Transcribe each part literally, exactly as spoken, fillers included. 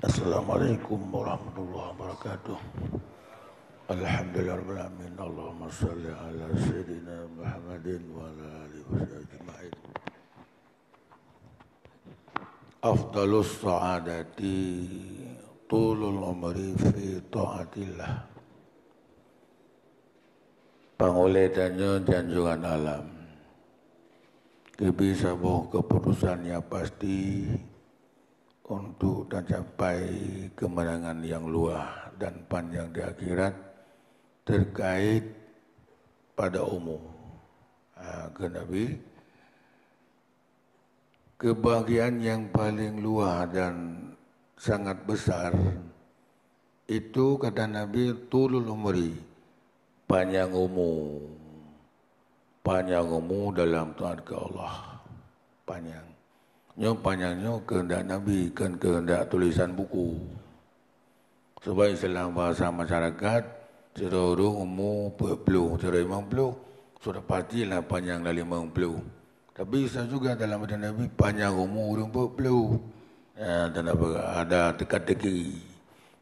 Assalamualaikum warahmatullahi wabarakatuh. Alhamdulillahirabbil alamin. Allahumma shalli ala sayyidina Muhammadin wa ala alihi wa sahbihi ajmain. Afdalus sa'adati tulul umri fi taatillah. Pangulée tanyoe janjongan alam. Geubri saboh keuputosan nyang pasti untuk tacapai keumeunangan nyang luwah dan panyang di akhirat terkait pada umu. Ha, kheun Nabi, keubahgiaan nyang paleng luwah dan sangat besar itu, kata Nabi, tulul umri, panyang umu. Panyang umu dalam taat keu Allah. Panyang. Nyoe panyang nyoe keuheundak Nabi, kon keuheundak tulisan buku. Sebab istilah bahasa masyarakat, sidroe ureuëng umu peuet ploh, sidroe limong ploh, sudah pastilah panyang lam limong ploh. Tapi bisa juga dalam hadis Nabi panyang umu ureuëng peuet ploh. Ya, tanda peugah ada teka-teki,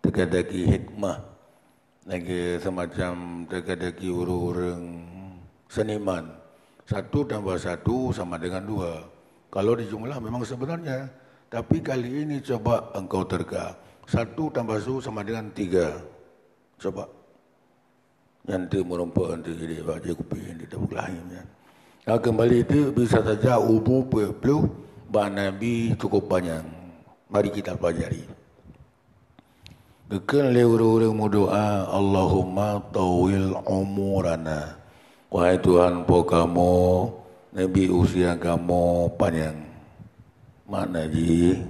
teka-teki hikmah. Lagée semacam teka-teki ureuëng-ureuëng seniman. Satu tambah satu sama dengan dua. Kalau dijumlah memang sebenarnya. Tapi kali ini coba engkau terka. Satu tambah satu sama dengan tiga. Coba. Nyan tu meurumpok nanti jadi bak jih kupi di tabuk lahé nyan. Ha, kembali tu bisa saja umu peuet ploh bak Nabi cukup panyang. Mari kita pelajari. Geukheun lé ureuëng-ureuëng meudoá, "Allahumma tawil umurana." Wahai Tuhan Po kamoe, neubi usia kamoe panyang. Makna jih,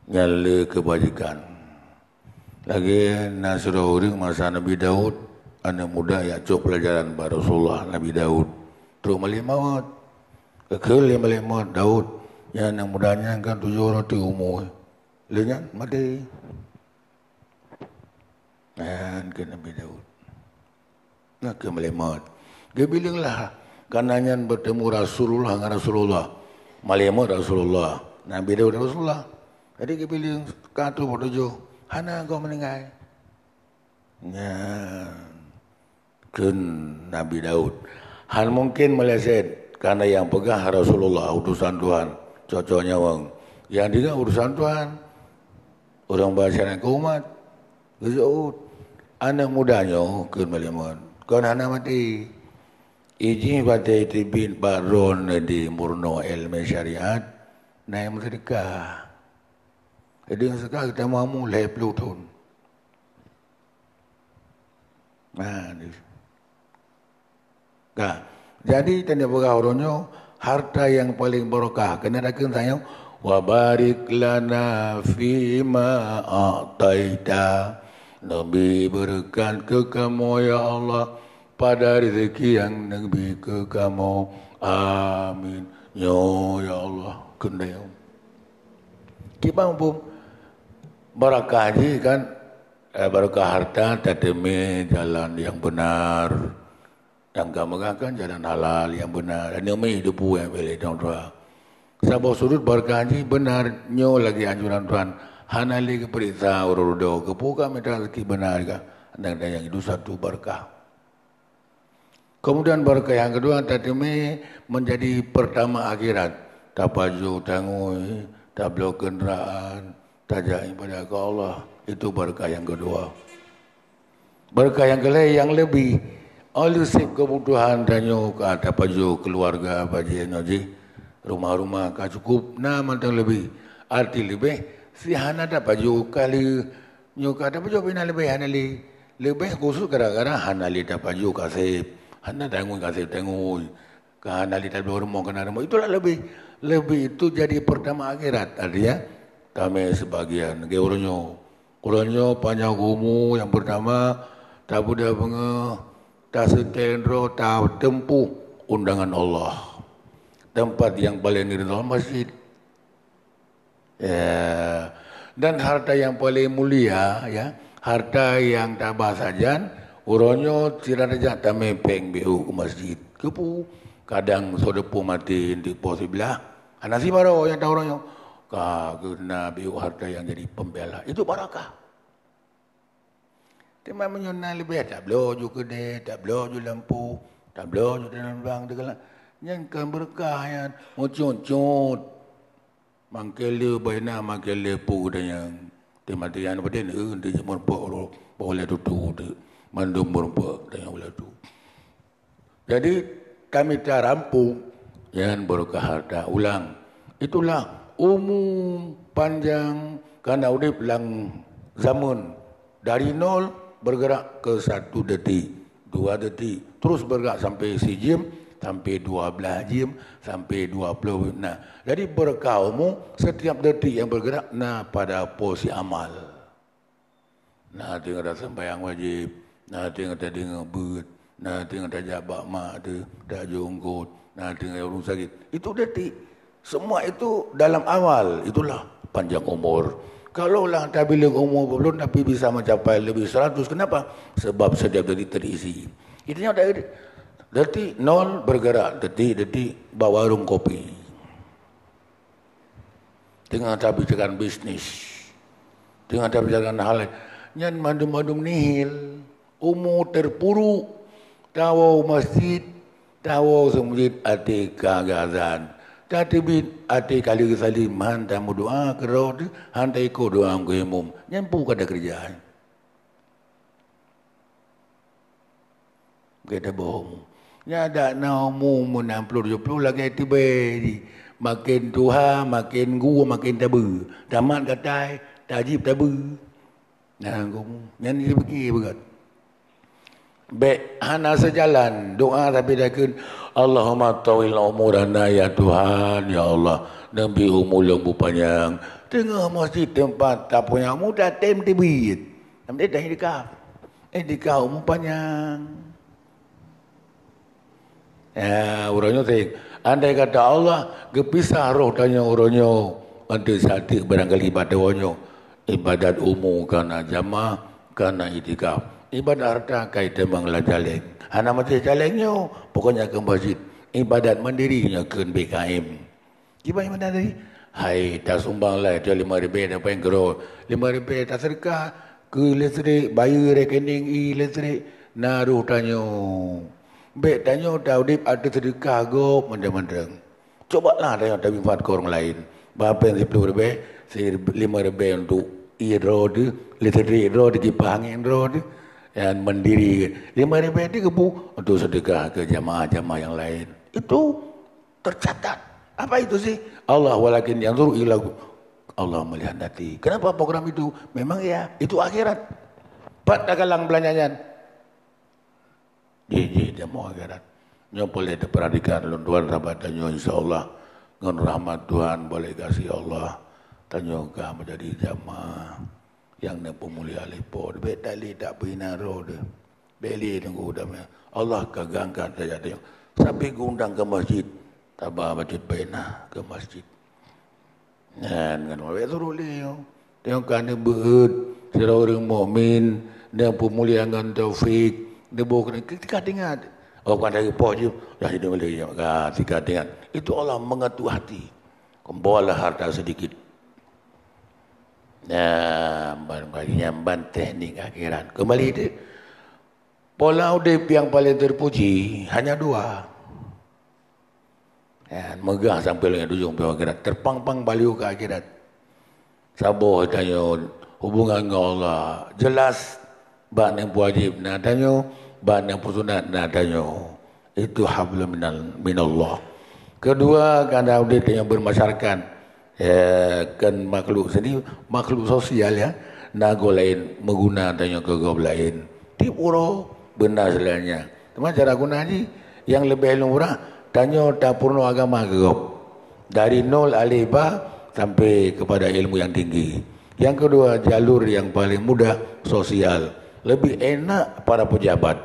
nyan le keubajikan. Lagée na sidroe ureuëng masa Nabi Daud, aneuëk muda jak cok peulajaran bak Rasulullah Nabi Daud. Trok malée mawöt. Geukheun lé malée mawöt, "Daud, nyan aneuëk muda nyan kan tujoh reutôh umu." Lheueh nyan maté. Nyan kheun Nabi Daud. Nyan kheun malée mawöt. Geubileueng lah, kareuna nyan beutemu Rasulullah ngon Rasulullah. Malée mawöt Rasulullah. Nabi Daud Rasulullah. Jadi geubileueng ka troh bak tujoh. Hana goe meuninggai. Nyan. Kheun Nabi Daud, "Hán mungken meuleset, kareuna nyang peugah Rasulullah, utosan Tuhan, cocok nyawöng. Nyang deungoe utosan Tuhan, ureuëng beusiat keu umat." Geujok, aneuëk muda nyoe kheun malée mawöt, kon hana maté. Ijih watée teubiet bak droeneuh di meurunoe iéleumé syariat, na nyang meuseudeukah. Jadi meuseudeukah geutanyoe umu lhée ploh thon. Nah, ni. Nah, jadi teuntée peugah uroe nyoe, harta nyang paleng barokah. Keuneuk takheun tanyoe, "Wa barik lana fima a'taita." Neubi beureukat keu kamoe, ya Allah, pada rezeki nyang neubi keu kamoe. Amin. Nyoe, ya Allah, kheun tanyoe. Kiban muphom barakah jih kan, Eh, barokah harta tateumé jalan nyang beunar. Nyang ka meugah kan jalan halal nyang beunar. Dan neumé debu nyang pilih dong dua. Saboh sudut barokah jih beunar nyoe lagée anjuran Tuhan. Hana lé geupeuriksa ureuëng dudoe, keupeue ka mita rezeki beunar ka. Nyang dayang itu satu barokah. Kemudian barokah nyang keudua, tateumé meunjadi peurtama akhirat. Tapajoh tangui, tabloe keundaraan, tajak ibadah keu Allah. Itu barokah nyang keudua. Barokah nyang keulhée nyang leubeh, óh lheueh seb keubutuhan tanyoe ka tapajoh keuluwarga bajée nyoe jih, rumah-rumah ka cukup na mantong leubeh. Arti leubeh, si hana tapajoh ka lheueh Nyoe ka tapajoh pih na leubeh hana lé. Leubeh khusos gara-gara hana lé tapajoh kaseb. Hana tangui kaseb tangui. Ka hana lé tabloe rumoh keu na rumoh. Itulah leubeh. Leubeh itu jadi peurtama akhirat. Artinya, tamé seubagian lagée uroe nyoe. Uroe nyoe panyang umu nyang peurtama, tabeudôh beungoh, taseutée droe, tateumpuh undangan Allah. Teumpat nyang paleng neuridha masjid. Ya, dan harta nyang paleng mulia, ya, harta nyang taba sajan, uroe nyoe sira tajak tamé péng beu keu masjid. Keupeue? Kadang soe teupeu maté di poh siblah, hana sibaroe nyang tahu uroe nyoe. Ah, keu na biôh harta nyang jadi pembela. Itu barakah. Teuma meunyoe na leubeh, tabloe ju keudè, tabloe ju lampôh, tabloe ju dalam lubang teugalan. Nyan kon beureukat nyan, meucut-cut. Mangkele baina, mangkele pu dan nyang. Teuma tian padé neu, di meureumpok, boleh tutu tu. Mandum meureumpok dan nyang boleh tu. Jadi, kami ta rampung, nyan baroekah harta. Ulang, itulah umu panjang kana udeb lam zameun dari nol bergerak ke satu detik, dua detik, terus bergerak sampai sijim, sampai dua belas jim, sampai dua puluh. Nah, jadi berkah umu setiap detik yang bergerak na pada posisi amal. Na teungoh taseumbahyang wajéb, na teungoh tadeungoe beuet, na teungoh tajak bak mak teuh, tajak jongkot, na teungoh ureuëng sakét. Itu detik. Semua itu dalam amal. Itulah panjang umur. Kalaulah tabilang umur belum tapi bisa mencapai lebih seratus. Kenapa? Sebab setiap detik terisi. Itu yang dari detik nol bergerak, detik-detik bak warung kopi. Teungoh tabicarakan bisnis, teungoh tabicarakan hal laén, nyan mandum-mandum nihil, umu teupuruk, tawoe masjid, tawoe seumeujid até ka geuazan, tateubiet até ka lheueh salim han tameudoá keudroe teuh, han taikot doá geuimum, nyan peue ka takeureuja. Gata bohong. Nyan dak na umu meunam ploh tujoh ploh lagée tibée jih. Maken tuha, maken gu, maken tabeue. Tamat gatai, tajib tabeue. Nah, kamu. Nyan jipike beugét. Bék hana seujalan doa tapi dakeuet, "Allahumma tawil umurana ya Tuhan, ya Allah, neubi umu lôn beupanyang." Teungoh masjid teumpat tapunyang umu tatem teubiet. Tapi dah idikah. Iktikaf umu panyang. Ya, uroe nyoe seh. Andai kata Allah geupisah roh tanyoe uroe nyoe, untuk saat barangkali bak tawoe nyoe, ibadat umu kana jamaah, kana iktikaf. Ibadat harta kai teumang lam jaleng. Hana maté jaleng nyoe, pokoknya keu masjid. Ibadat mandiri nyoe keu B K M. Kiban ibadat tadi? Hai, tasumbang lah, dia lima ribèe dapat keudroe. Lima ribèe taseudeukah keu listrik, bayeue rekening ie listrik, na roh tanyoe. Bék tanyoe taudeb ateueh seudeukah gob mantong-mantong. Cubalah tanyoe tainfak keu ureueng laén. Bah péng siploh ribèe, si lima ribèe untuk ie droe teuh, listrik droe teuh, kipah angén droe teuh, nyang mandiri. Lima ribèe teuh keupeue? Untuk seudeukah keu jamaah-jamaah nyang laén. Itu tercatat. Apa itu sih? Allah walakin yanzuru ila, Allah melihat hati. Kenapa program itu? Memang ya, itu akhirat. Pat takalang belanjaan. Jih, jih, dia mau akhirat. Nyoe boleh diperhatikan lôn tuan sahabat tanyoe, insya Allah ngon rahmat Tuhan, boleh kasih Allah, tanyoe ka menjadi jamaah nyang neupeumulia lé Po. Bék talé tak peuhina droe teuh. Bék lé teungku damé. Allah ka gangkat darajat tanyoe. Sampai geuundang keu masjid, taba bacut peuhina keu masjid. Nyan kan, bék suruh lé nyoe. Tanyoe ka neubeuet sidroe ureueng mukmin, neupeumulia ngon taufik, neuboh keunan. Ketika teuingat, oh, kan dari Po jih, dah hidup lé, ka tika teuingat. Itu Allah mengetuk hati. Keumbôlah harta sedikit. Nah, ban, ban, nyang ban teknik akhirat. Kembali tu, pola udeb nyang paling terpuji hanya dua. Ya, megah sampai lagi ujung pion akhirat. Terpang-pang baliu ke akhirat. Saboh tanyoe hubungan ngon Allah. Jelas, bak nyang wajib na tanyoe, bak nyang sunat na tanyoe. Itu hablum minal, minallah. Kedua, karena udeb tanyoe bermasyarakat. Ya, kan makhluk seni, makhluk sosial ya. Na gob laén meuguna tanyoe keu gob laén. Tiep uroe beuna seulanya. Teuma cara guna jih nyang leubeh lumrah, tanyoe tapeurunoe agama keu gob. Dari nol alif ba sampai kepada ilmu yang tinggi. Yang kedua, jalur yang paling mudah sosial. Lebih enak para pejabat.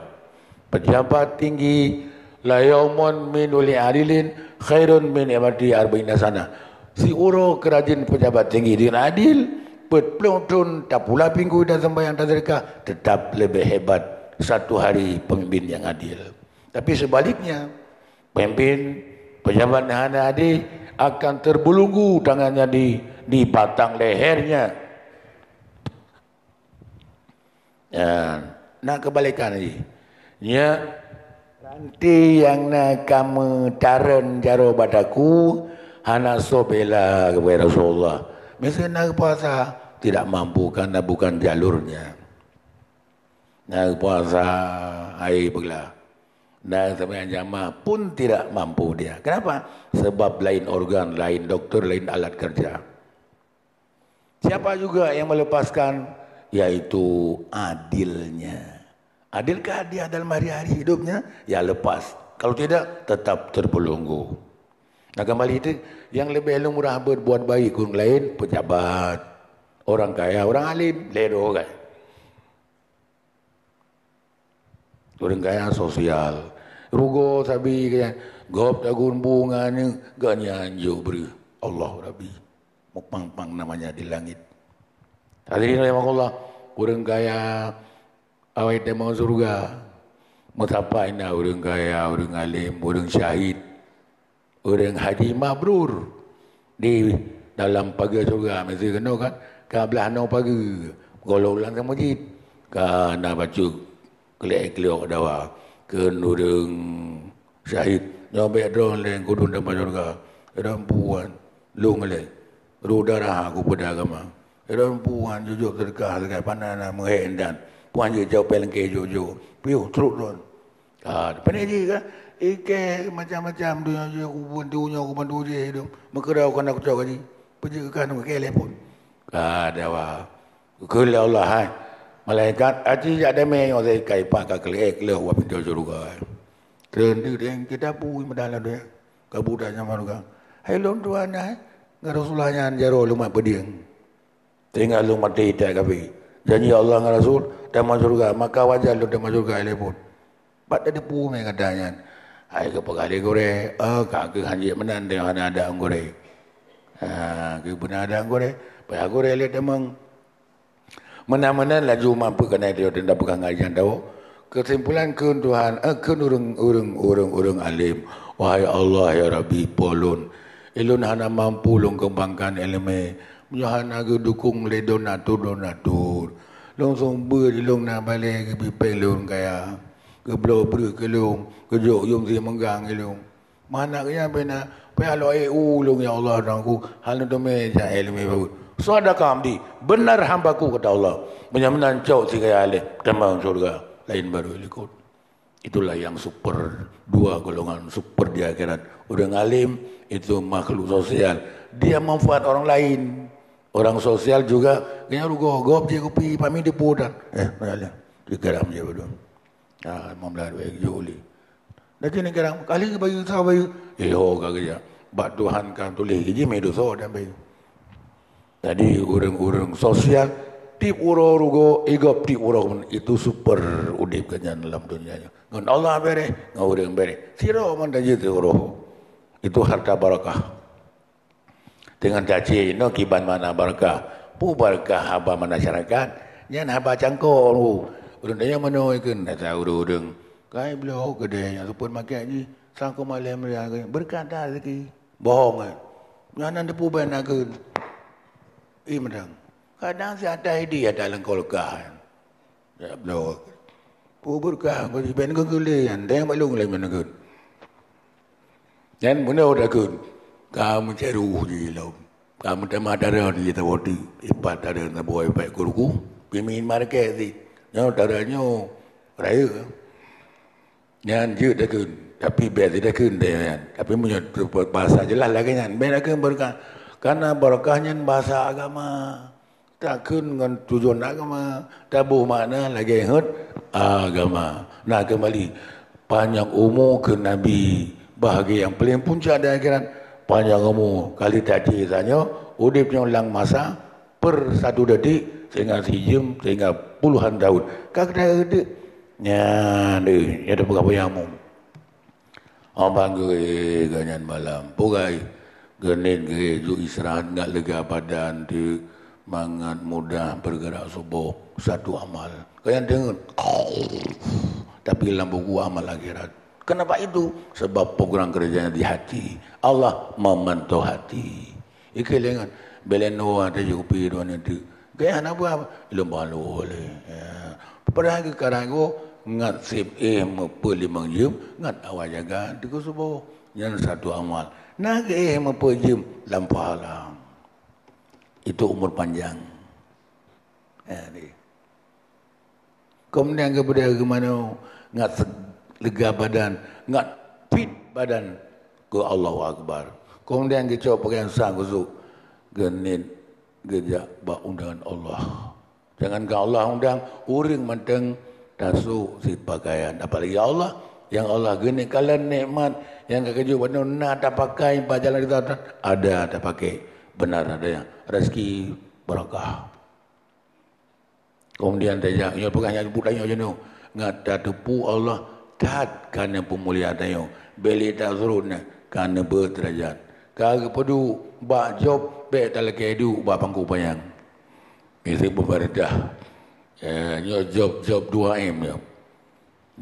Pejabat tinggi, la yaumun min wali adilin khairun min ibadati arba'ina sana. Siuroe keurajin pejabat tinggi dan adil, peuet ploh thon tapula pinggui dan sembahyang dan sedekah, tetap lebih hebat satu hari pemimpin yang adil. Tapi sebaliknya, pemimpin, pejabat yang hana adil akan terbelenggu tangannya di di batang lehernya. Ya, na kebalikan lagi. Ya, ranté nyang na kamu tareun jaroe bataku, hana soe bela kepada Rasulullah. Misalnya na puasa, tidak mampu karena bukan jalurnya. Na puasa, ai beuglah. Na sembahyang jamaah pun tidak mampu dia. Kenapa? Sebab lain organ, lain doktor, lain alat kerja. Siapa juga yang melepaskan? Yaitu adilnya. Adilkah dia dalam hari-hari hidupnya? Ya, lepas. Kalau tidak, tetap terbelenggu. Nah, kembali itu, yang lebih lumrah berbuat baik ke orang lain, pejabat, orang kaya, orang alim, ledo kan. Ureuëng kaya sosial. Rugoe sabe kaya gob tagun bunga ni ganya anjuk bri. Allah Rabbi. Mupang-pang namanya di langit. Hadirin rahimakumullah, ureuëng kaya awai teuma syurga. Meusapai na ureuëng kaya, ureuëng alim, ureuëng syahid. Ureuëng haji mabrur di dalam pageue syurga, meusti keunoe kan, ka blaih noe pageue, golom lam masjid, ka na bacut keulék-keulék dawa keu ureuëng syahid. Nyoe bék droe lé kudun dalam syurga. Droe puan, lôn lé, ru darah aku pada agama. Droe puan jujok teudeukah sagai panah na meuhé dan puan jeuet jaweueb péng lengké jujok piôh trok droe. Ah, pandai jih kan? Ikei macam-macam donya jih, kubantu nyoe, kubantu jih, hidup. Meukeurau kana kucok gaji. Peujeuet keu kanu keu telepon. Ka dawa. Keu lé Allah, hai. Malaikat aci jak damé nyoe sai kai pak ka keulék lé wa pintoe syurga. Keureun deuh deng kita pui meudahlah donya. Ka budak nyaman ka. Hai lôn tuan hai. Ngon Rasulullah nyan jaroe lumat peudieng. Teungoh lôn maté that kafé. Janji Allah ngon Rasul, teuma syurga, maka wajar lôn teuma syurga ilée phon. Pat tateupeue mé gata nyan. Hai geupeugah lé gurée, "Oh, ka keuh hanjeuet meunan teungoh hana ada gurée." Ha, keuh beuna ada gurée. Payah gurée lé tamong. Meunan-meunan laju mampu keunan dia teuntang peugah ngajan tawök. Keusimpulan kheun Tuhan, eh, kheun ureuëng, ureuëng, ureuëng, ureuëng além, "Wahai Allah, ya Rabbi, Po lôn, ilôn hana mampu lôn keumbangkan iéleumé, meunyoe hana geudukong lé donatur-donatur. Lôn seumeubeuet ilôn na balée geubri péng lé ureuëng kaya, geubloe breueh keu lôn, geujok yum sie meunggang ilôn." Meuhana geuh nyan pih na, pih alok ék u lôn, ya Allah, Tuhanku, hana teumé jak iéleumé bacut. Sadaka abdi, benar hambaku, kata Allah. Meunyoe meunan cok sikaya lé, tamong syurga, laén barô ilikot. Itulah yang super, dua golongan super di akhirat. Ureuëng alim itu makhluk sosial. Dia manfaat orang lain. Orang sosial juga, kayaknya rugoe gob je kupi, pami dipudan. Eh, mana dia? Di garam je betul. Ah, lima belas baik juli. Dah kini kadang kali bayu sa bayu. Eh, ho ka kerja. Bak Tuhan kan tulis iji mai dosa dan bayu. Jadi ureuëng-ureuëng sosial tip uroe rugoe, igop tip uroe itu super udép geuhnyan dalam dunia nyoe. Ngon Allah bereh, ngon ureuëng bereh. Siro man tajeuet uroe. Itu harta barakah. Teungoh tacit inoe kiban mana barakah. Peue barakah haba masyarakat? Nyan haba cangkok. Ureuëng tanya manoe ikheun, asa ureuëng-ureuëng. Kai bloe keudeh nyang seupôt makai jih, sangko malém ria keu berkat dah rezeki. Bohong eh. Nyan nan teupeu ban nakheun. Ih, meudang. Kadang si atas idi atas lengkol kah. Ya, bloe. Peue beureukat, peue siben keu geulée nyan, deng bak lôn lé meuneukeut. Nyan bunoe takheun, ka meucéru jih lom. Ka meutamah tara jih tawoe teuk, ipat tara saboh ipat keu ruku, pih miet market jih. Nyoe tara nyoe rayeuk. Nyan jeuet takheun, tapi bék jeuet takheun deh nyan. Tapi meunyoe teupeubasa jeulaih lagée nyan, bék takheun beureukat. Karena beureukat nyan basa agama. Takheun ngon tujuan agama, taboh makna lagée hot agama. Nah, keumbali, panyang umu keu Nabi, bahagian nyang paleng puncak di akhirat. Panyang umu, kali tacit tanyoe, udép nyoe lam masa per satu detik, sehingga sijeuem, sehingga puluhan tahun. Ka keutai deuk, nyan deuh, nyan teupeugah panyang umu. Abang geuéh geuhnyan malam. Pugai geuhnyan geuéh ju istirahat ngat lega badan teuk mangat mudah bergerak suboh satu amal. Kalian dengar, tapi lam buku amal akhirat. Kenapa itu? Sebab program kerjanya di hati. Allah memantau hati. Ikheun lé ngon, Bèk lé noe teuh jih kupi dua neuk teuk. Gaya hana buah, lôn balo lé. Ya. Padahai keu karang goe ngat sép éh meupeuet limong jeuem, ngat awai jaga teuk keu suboh. Nyan satu amal. Na geuéh meupeuet jeuem lam pahala. Itu umur panjang. Ya, ni. Kemudian geubeudôh geumanö ngat se-, lega badan, ngat fit badan keu Allahu Akbar. Kemudian geucok pakaian sang khusyuk, geuniet geujak bak undangan Allah. Jangankan Allah undang, ureuëng mantong tasôk sit pakaian. Apalagi Allah, nyang Allah geuniet kalon nikmat, nyang ka geujok bak droe na tapakai bak jalan Allah, ada tapakai. Benar adanya. Rezeki barakah. Kemudian tajak, nyoe peugah nyang peutanyoe jeuneuh, ngat tateupeue Allah that ka neupeumulia tanyoe. Bèk lé tasurot na ka neubeuet deurajat. Ka geupeuduek bak Job, bèk talakèe duek bak pangku panyang. Miseue peumeurintah. Ya, nyoe Job, Job dua M nyoe.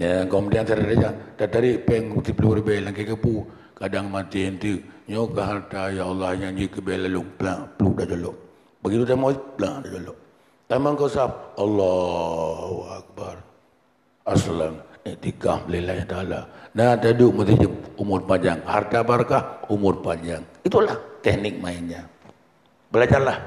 Ya, kemudian saudara, tatarék péng siploh ribèe lam keukeupue, kadang maté enteuk. Nyoe keu harta, ya Allah, nyang jih keubèe lalong, plak, pluek tajolok. Begitu tamong, plak tajolok. Tamong keu saf, Allahu Akbar. Assalam, iktikaf lillahi ta'ala. Nah, taduek meuseujid, umur panjang. Harta barakah, umur panjang. Itulah teknik mainnya. Belajarlah.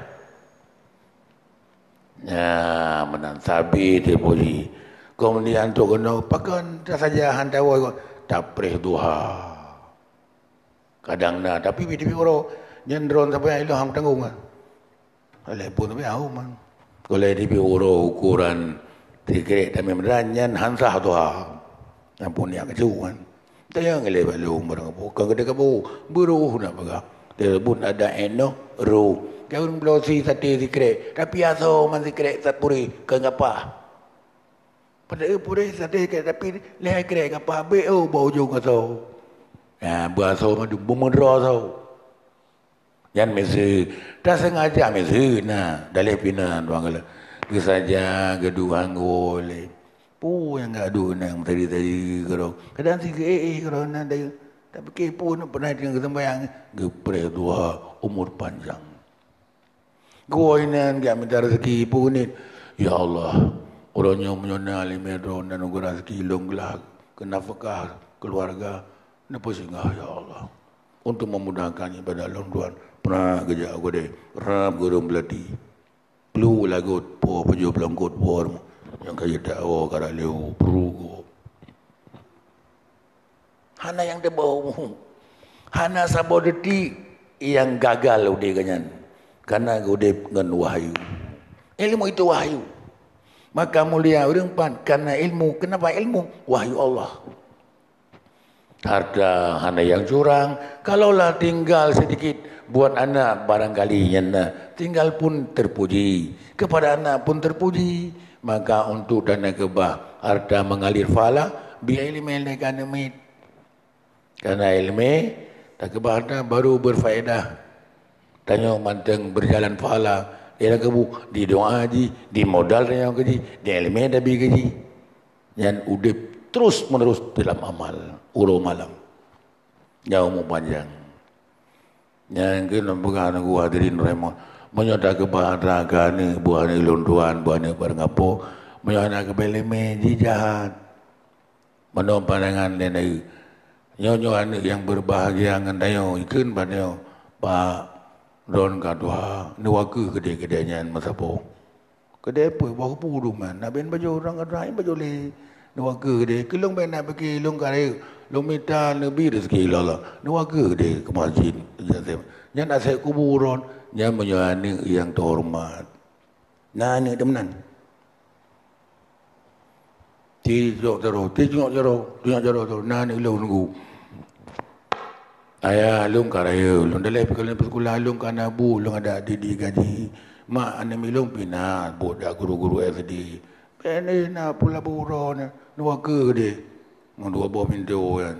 Ya, meunan sabe teupuji. Kemudian tu keunoe, pakon tasaja han tawoe, tapreh duha. Kadang na, tapi bit-bit uroe, nyan droeneuh sampoe ilôn han tanggong ah. Oleh pun tapi au man. Oleh di uroe ukuran sikrek tamé meudran nyan han sah duha. Ampun ya keu kan. Tanyong lé balong barang apa. Ka geude kabu, beurôh na peugah. Teubun ada eno roh. Keu ureuëng bloe si saté sikrek, tapi asoe man sikrek sapuri keu gapah. Padahai purih saté sikrek, tapi lhèe krek gapah bèk oh bak ujong asoe. Ya, bak asoe madu beumeudroe asoe. Nyan miseue, taseungaja miseue na, daleh pih na tuan kala. Geusaja geuduek hanggo lé. Peue nyang geuduek na meutari-tari keudroe. Kadang si geuéh-éh keudroe na dayeuh. Tapi keu peue na pernah deungoe geuseumbahyang, geupreh duha umur panjang. Geuwoe inan geumita rezeki peue nit. Ya Allah, uroe nyoe meunyoe na limé droe na anugeurah rezeki lôn glah keu nafkah keuluwarga, neupeusinggah ya Allah. Untuk memudahkan ibadah lôn tuan, peureulèe geujak u keudè, rab geureum beulati. Plu lagot po pajoh peulangkot por nyang ka jeuet tawoe ka raleu prugo. Hana nyang teuboh, hana saboh detik nyang gagal udeb geuh nyan, karena udeb ngon wahyu. Ilmu itu wahyu. Maka mulia ureuëng pan karena ilmu. Kenapa ilmu? Wahyu Allah. Harta hana nyang curang, kalaulah tinggal sedikit buat anak barangkali nyan na, tinggal pun terpuji, kepada anak pun terpuji. Maka untuk dana keubah harta mengalir pahala, bie iéleumé lé ka neumiet. Karena iéleumé takeubah harta baru berfaedah. Tanyoe mantong berjalan pahala, ialah keubu di doa jih, di modal tanyoe keu jih, di iéleumé tabi keu jih. Nyan udeb terus-menerus dalam amal, uroe malam. Nyan umur panjang. Nyan keuh lôn peugah ngon hadirin rahimah. Meunyoe takeubah harta keu aneuk, buah aneuk lôn tuan, buah aneuk barangkapeue, meunyoe hana keubah iéleumé, jih jahat. Meunoe pandangan lé neu. Nyoe-nyoe aneuk nyang berbahagia ngon tanyoe, ikheun bak nyoe, Pak, droen ka tuha, neuwakeu keudè-keudè nyan meusaboh. Keudè peue boh peue duman, na ben bajoe urang ka tuha, bajoe lé. Neuwakeu keudè, keu lôn ben na pike lôn ka rayeuk, lôn mita neubi rezeki lé Allah. Neuwakeu keudè keu masjid. Nyan asèe kubu droen, nyan meunyoe aneuk nyang teuhoreumat. Na aneuk teuh meunan. Tijok jaroe, tijok jaroe, tijok jaroe tu, na aneuk lôn nunggu. Ayah lôn ka rayeuk, lôn daleh pih lôn peusekolah, lôn ka na bu, lôn ada di, di gaji. Mak aneuk mi lôn pih na buet dak guru-guru S D. Pih na pula bu droe na, dua keu deh. Ngon dua boh pintoe nyan.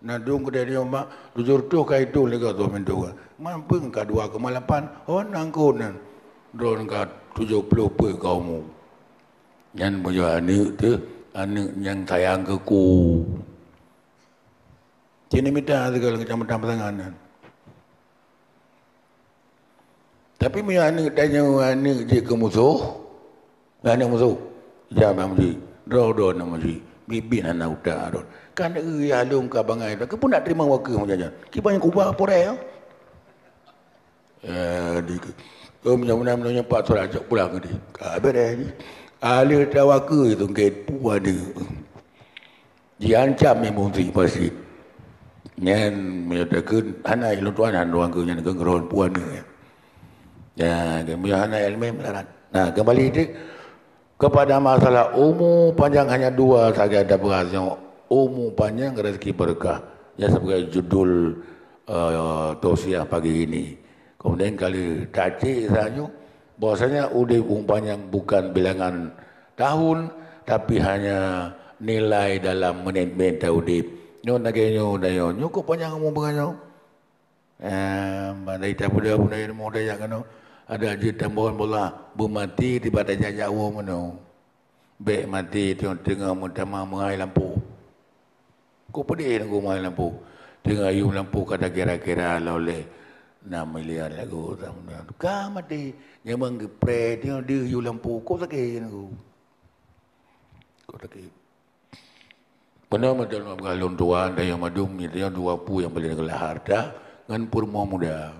Na dong keudeh nyoe mak, tujoh reutôh ka itong lé gob, tujoh peuet. Man peue ka dua koma lapan, hon angkot nyan. Droen ka tujoh ploh peuet ka umu. Nyan meunyoe aneuk teuh, aneuk nyang sayang keu ku. Cit neumita sigala macam-macam pasangan nyan. Tapi meunyoe aneuk tanyoe aneuk jeuet keu musoh, aneuk musoh, jak bak meuseujid, droe-droe na meuseujid, biet-biet hana utak droe. Kan eu yah lôn ka bangai, keupeue nak teurimong wakeu meunyoe nyan? Kiban kuba purée, ya? Eh, di, oh, meunyoe meunan, meunyoe nyoe pat surat, cok pulang di. Ka beres ni. Ahli tawakeu itu ke puan ni. Jiancam emosi pasti. Nyan meunyoe takheun hana ilôn tuan, hana tuan keu nyan keu ngeron puan ni. Ya, meunyoe hana ilmu melarat. Nah, kembali tu kepada masalah umu panjang hanya dua sagai ada bahas nyoe, umu panjang rezeki berkah. Ya, sebagai judul, eh, tausiah pagi ini. Kemudian kali tacik saja bahwasanya udeb umu panjang bukan bilangan tahun, tapi hanya nilai dalam menit-menit udeb. Nyoe lagée nyoe, dah nyoe. Nyoe kok panjang umu bangai nyoe? Eh, dari tabuda-buda ilmu daya keunoe, ada jeuet tambahan bola, beumati tiba tajak-jak woe meunoe. Bék mati teungoh-teungoh meutamah meuhai lampôh. Kok peudeh nunggu meuhai lampôh? Teungoh yum lampôh ka takira-kira loleh enam miliar lagu. Ka mati, nyamang geupreh teungoh deuh yum lampôh. Kok sakét nunggu? Kok sakét? Peunoh meuteuleueng lôn tuan, dayah madum, nyan dua peue nyang paleng geulah harta ngon peurumoh muda.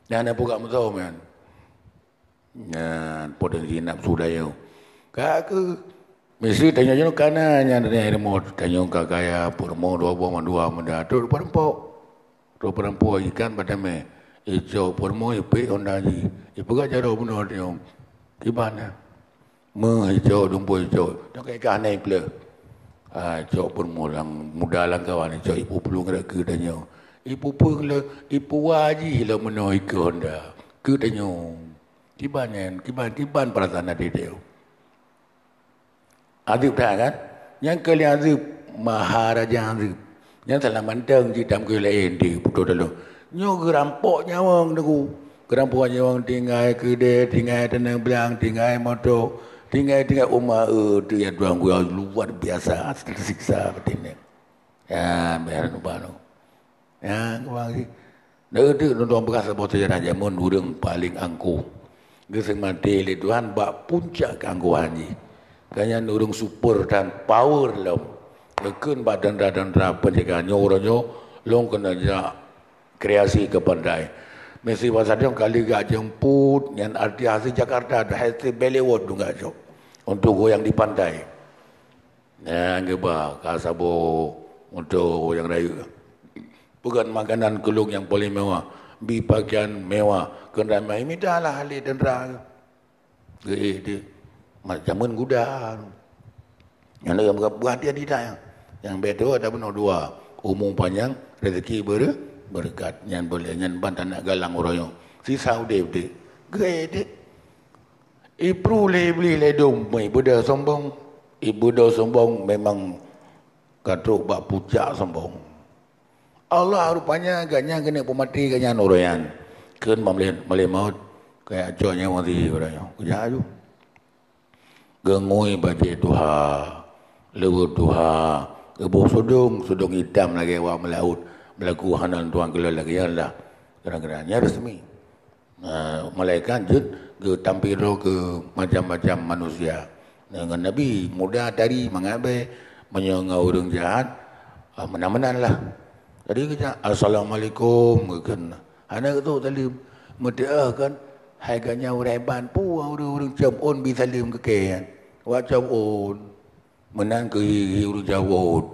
Nyan peugah meusaho nyan. Nyan potensi nafsu dayah. Ka keu misi tanyoe nyoe kana nyan tanyoe ilmu, tanyoe ka kaya, peurumoh dua boh mandua muda, trok peurumpok. Trok peurumpok ikan padamé. Icok peurumoh ipék honda jih. Ipeugah jaroe bunoe tanyoe. Kiban nyan. Meuh icok, dumpue icok. Nyoe ka ikah nai pleuh. Ah, icok pun mulang, muda lam kawan icok, ipu pulung rot keu tanyoe. Ipu pun le, ipu wajih le meunoe ikeu honda. Keu tanyoe. Kiban nyan, kiban, kiban perasaan até teuh. Azeub that kan? Nyang keu lheueh azeub, maharaja azeub. Nyan salah mantong jitam keu laén di putôh taloh. Nyoe geurampok nyawöng teungku. Geurampok nyawöng tinggai keudè, tinggai teuneng blang, tinggai moto, tinggai, tinggai uma eu tu ya tuan gua luar biasa tersiksa batin nyan. Ya, biar lupa tu. Ya, gua sih. Dah tu nonton bekas saboh sejarah jameun ureueng paling angkuh. Geuseumaté lé Tuhan bak puncak keangkuhan jih. Gobnyan ureueng super dan power lom. Geukheun bak tentara-tentara penjaga nyoe uroe nyoe lôn keuneuk jak kreasi keu pantai. Misi pasal nyoe kali gak jemput nyan arti asli Jakarta dah hase belewot dong gak jok untuk goyang di pantai. Nyang geuba ka saboh moto nyang rayeuk. Peugöt makanan keu lôn nyang paleng mewah, bi pakaian mewah, keuneuk mita lah lé tentara. Geuék di jameun guda. Nyang lagée bukan hati-hati dah. Nyang beutôi ada bunoe dua, umu panyang, rezeki bere-, beureukat. Nyan boleh, nyan ban tanak galang uroe nyoe. Sisa udeb di. Geuék di. Ipru lé Iblih lé dum, meuibeudôh sombong. Ibeudôh sombong memang ka trok bak pucak sombong. Allah rupanya gobnyan keuneuk peumaté gobnyan uroe nyan. Kheun malaikat maut, kaya cok nyawa di uroe nyoe. Kujak aju. Geungui bajée tuha, leuweue tuha, geuboh sudong, sudong itam lagée awak meulaôt, meulagu hana lôn tuan keulôn lagée nyan lah. Kadang-kadang nyan resmi. Nah, malaikat jeuet geutampil droe keu macam-macam manusia. Deungon Nabi muda tari mangat bée, meunyoe ngon ureuëng jahat, ah, meunan-meunan lah. Tadi geujak, "Assalamualaikum," geukheun. Hana geutôk saleuem. Meuteuôh kan, hai ganya ureuëng ban, peue ureuëng-ureuëng com ôn bi saleuem keu kée nyan. Wak com ôn. Meunan keuh hi ureuëng jaweueb.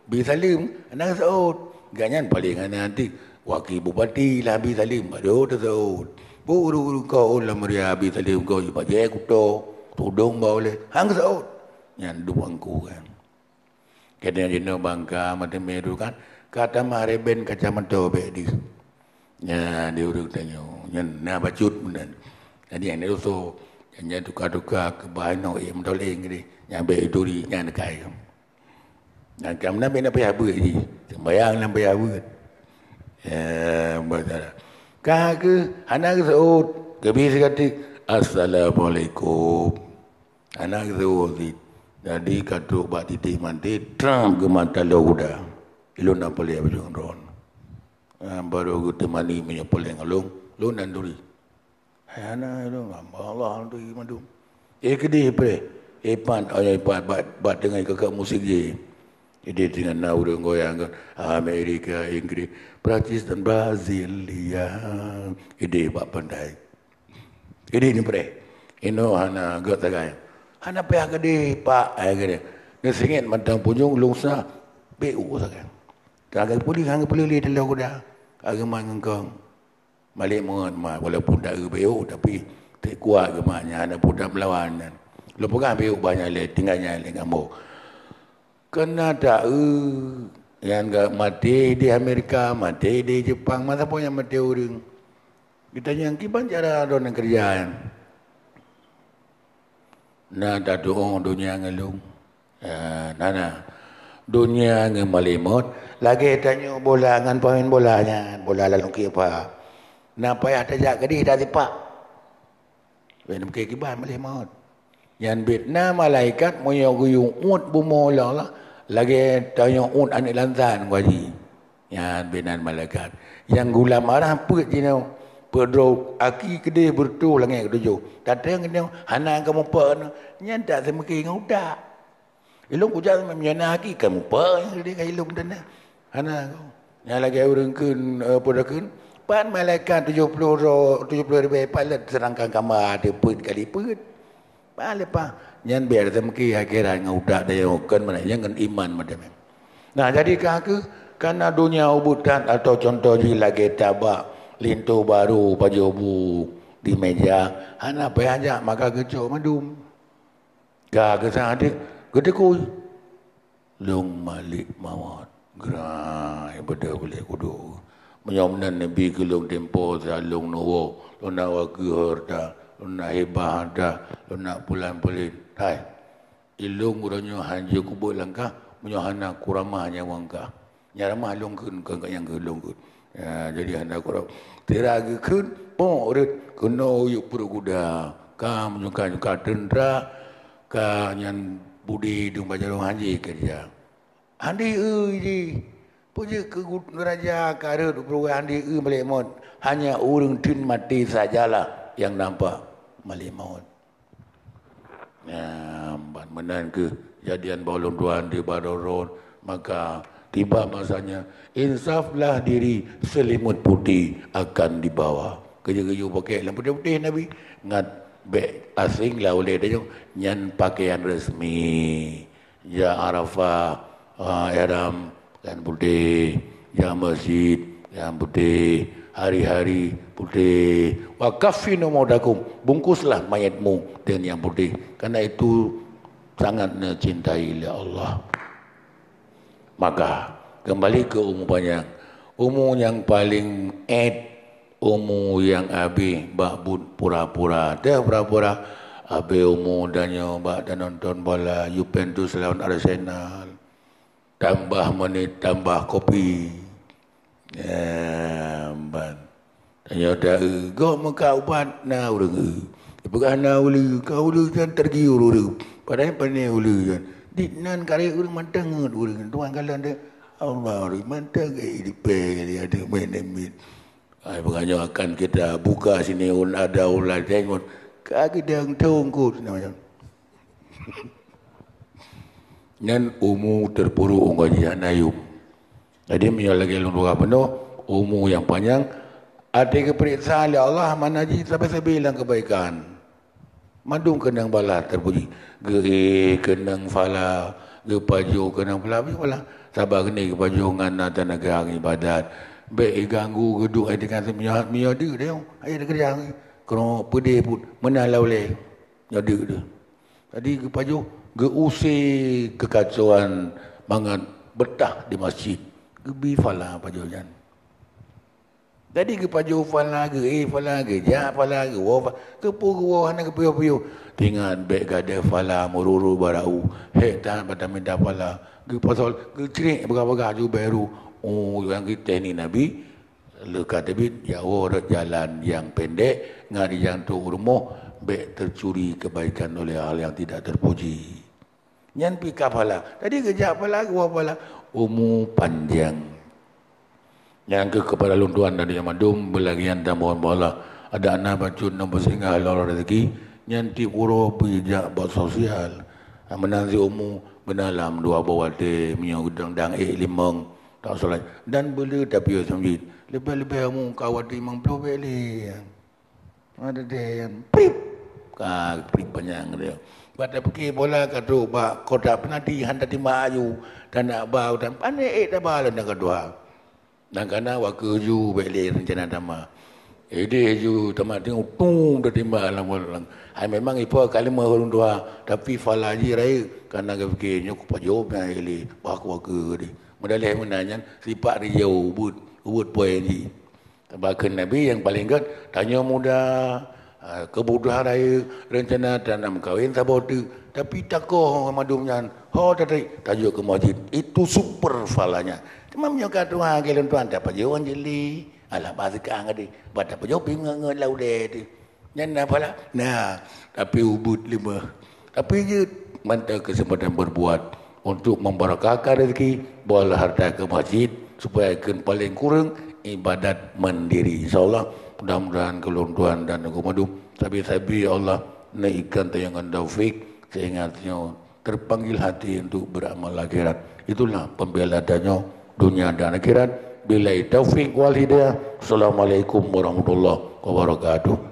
Bi saleuem, hana geuseuôt. Gobnyan paleng hana até. Wakil bupati lah bi saleuem, baru teuseuôt. Peue ureuëng-ureuëng kah ôn lam meuria bi saleuem kah, bajée kuto, tudong bak ulée, han geuseuôt. Nyan duek angku kan. Kadang jinoe bangka, meuteumé tu kan, ka tamah reben kacamata bék di. Nyan di ureuëng tanyoe, nyan na bacut meunan. Jadi, nyang dosa, nyan tuka-tuka keu bahan nyoe, eh, meutoleng gini, nyan bék ituri, nyan kai. Nyan kam na bék na payah beuet jih, sembayang na payah beuet. Ya, beutôi. Ka keuh, hana geuseuôt, geubi sigatik, "Assalamualaikum." Hana geuseuôt cit. Jadi, ka trok bak titik maté, trang geumata lom guda. Ilôn na paleng bajeueng droen. Ah, baru geuteumani meunyoe paleng lôn, lôn nan turi. Hana, Allah tu mandum. Eh, keudeh preh. Eh, pat, oh, eh, pat, bat, bat teungoh kakak musik je. Jadi dengan na ureuëng goyang kan, Amerika, Inggris, Perancis dan Brazil, ya. Ideh bak pantai. Ideh ni preh. Inoe hana gét sagai. Hana payah keudeh, Pak, ai keudeh. Geusingét mantong punyueng lungsa, beu sagai. Ka geupeuleueh, ka geupeuleueh lé teuloh kuda. Ka geumat ngon kong. Malek meuet mak, walaupun tak eu beu, tapi teuk kuat geumat nyan, hana pun tak meulawan nyan. Lôn peugah beu banyak lé, tinggai nyan lé ngambo. Kena tak eu, nyang ka maté di Amerika, maté di Jepang, masa pun nyang maté ureuëng. Kita nyang kiban cara droeneuh keureuja nyan. Na tatuoh donya ngon lôn. Ya, na, na. Donya ngon malek meuet, lagée tanyoe bola ngon pemain bola nyan, bola lalu kipa. Na payah tajak keudeh tasipak. Bèk neumeuké kiban malek meuet. Nyan bit na malaikat meunyoe geuyue uet bumoe Allah, lagée tanyoe uet aneuëk lansan gaji. Nyan binan malaikat. Nyang gulam arah peuet jinoe, peuet droe aki keudeh beureutoh langét keutujôh. Tateueng nyoe hana kamoe peuet nyoe, nyan tak seumeuké ngon utak. Ilôn kujak meunyoe na aki kamoe peuet nyang keudeh ka ilôn teuntèe. Hana ko. Nyang lagée ureuëng kheun, eh, peue kheun, pat malaikat tujoh ploh droe, tujoh ploh ribèe palet seurangkang kama ada peuet kali peuet. Bah leupah nyan biar seumeuké akhirat ngon utak dayong kon mana nyang ngon iman macam nyan. Nah, jadi ka keuh kana donya ubeutan atau contoh jih lagée tabak linto barô pajoh bu di meja, hana payah jak maka geucok mandum. Ka geusa até geuteukui. Lôn malek mawöt, grai beudôh bulèe kudu. Meunyoe meunan neubi keu lôn tempo sa lôn neuwoe, lôn na wakeu hareuta, lôn na hibah hareuta, lôn na pulan-pulan. Hai, ilôn uroe nyoe hanjeuet kubeuet langkah, meunyoe hana kuramah nyawöng kah. Nyang ramah lôn kheun, kon nyang kheun lôn kheun. Ya, jadi hana kuramah. Tira geukheun, pok rot keunoe yue peurukuda. Ka meunyoe ka, ka teuntra, ka nyan budi dum bajarong hanjeuet keureuja. Handi eu jih. Peue jeuet keu gu-, raja ka rhot u peuruwai handi eu malek mot. Hanya ureuëng teun maté sajalah nyang nampak malek mot. Nyan ban meunan keuh jadian bak ulôn tuan di Badorot. Maka tiba masanya, insaflah diri, selimut putih akan dibawa. Keujeuet-keujeuet pakèk lam putéh-putéh Nabi. Ngat bèk asing lah ulèe tanyoe, nyan pakaian resmi. Ya Arafah, ah, ihram pakaian putéh. Ya masjid pakaian putéh. Hari-hari putéh. Wa kaffinu mautakum, bungkuslah mayatmu dengan yang putih. Karena itu sangat dicintai oleh Allah. Maka, kembali ke umu panjang. Umu nyang paleng èt, umu nyang abéh bak buet pura-pura. Teuh pura-pura, abéh umu tanyoe bak tanonton bola Juventus lawan Arsenal. Tambah menit, tambah kopi. Nyan ban. Tanyoe ta-, eu, gob meukat ubat na ureuëng eu. Peugah na uleue, ka uleue nyan tergiur ureuëng. Padahai pane uleue nyan. Di nan karek ureuëng mantong ngeut ureuëng. Tuan kalon deh, Allah ureuëng mantong eh, di pèng dia ada main mit. Ai, peugah nyoe akan kita buka sini un ada ulat tengok. Ka gidang tongkot namanya. Nyan umu terpuruk ungga jih hana yum. Jadi, meunyoe lagèe lôn tuka peunoh, umu nyang panyang, até geupeuriksa lé Allah, mana jih sabe-sabe lam keubaikan. Mandum keunong bala teupuji. Geu-éh keunong phala, geupajoh keunong phala, pajoh phala. Sabab keuneuk geupajoh ngon na teunaga ngon ibadat. Bèk iganggu geuduek ai deungon meunyoe, meunyoe deuk deh, ayah dikeureuja. Keunoe peudeh buet, meunan lam ulèe. Nyoe deuk deh. Jadi geupajoh, geu-use keukacauan mangat beutah di masjid. Geubi phala pajoh nyan. Jadi geupajoh phala, geu-éh phala, geujak phala, geuwoe pha-, keupeue geuwoe hana geupiôh-piôh. Teuingat bèk gadôh phala meururu barau, hék that bak taminta phala. Geupasol, geucrèk bagah-bagah ju bèk ru. Oh, nyang geutéh ni Nabi, leuka teubiet, jak woe rot jalan nyang pendek, ngat nyang trok u rumoh, bèk teucuri keubaikan oleh hal nyang tidak teupuji. Nyan pih ka phala. Jadi geujak phala, geuwoe phala, umu panjang. Nyang keuh keupada lôn tuan dan nyoe mandum beulagian tamohon bak Allah, Adak na bacut nyang beusinggah lôn rezeki, nyan tiep uroe pih jak bak sosial. Meunan siumu beuna lam dua boh watèe, meunyoe geudang dang ék limong, tak salah. Dan beuleueh tapiôh seumeujid. Leubeh-leubeh umu ka watèe limong ploh bèk lé. Ada deh yang prip. Ka prip panyang dia. Bak tapike bola ka trok bak kotak penalti, hana tatimba aju. Tanak ba, dan pané ék taba lôn dan keudua. Dan kana wakeu ju bèk lé reuncana tama. Idéh ju tamat teuh tung tatimba lam bola. Hai memang ipo kalimah ureueng tuha, tapi fala ji rayeuk kana geupiké nyoe kupajoh nyan lé bak wakeu deh. Meudaleh meunan nyan sipak rijau ubeuet, ubeuet poin ji. Bahkan Nabi nyang paleng gèt, tanyoe muda, ah, keubutuhan rayeuk, reuncana tanam kawin saboh teuk, tapi takoh mandum nyan, ho tatai, tajok keu masjid. Itu super falanya. Teuma meunyoe ka tuha lagèe lôn tuan, tapajoh nyan jeli. Alah, bah seukang tadi. Bah tapajoh pih ngeut-ngeut lam udée teuh. Nyan na phala? Na, tapi ubeuet leumah. Tapi jeuet mantong keuseumpatan berbuat untuk memberkahkan rezeki, bawa harta ke masjid supaya keu paleng kureueng ibadat mandiri. Insyaallah, mudah-mudahan keu lôn tuan dan geumadum sabe-sabe Allah neuikan tanyoe ngon taufik sehingga tanyoe terpanggil hati untuk beramal akhirat. Itulah pembela tanyoe dunia dan akhirat. Billahi taufik wal hidayah. Assalamualaikum warahmatullahi wabarakatuh.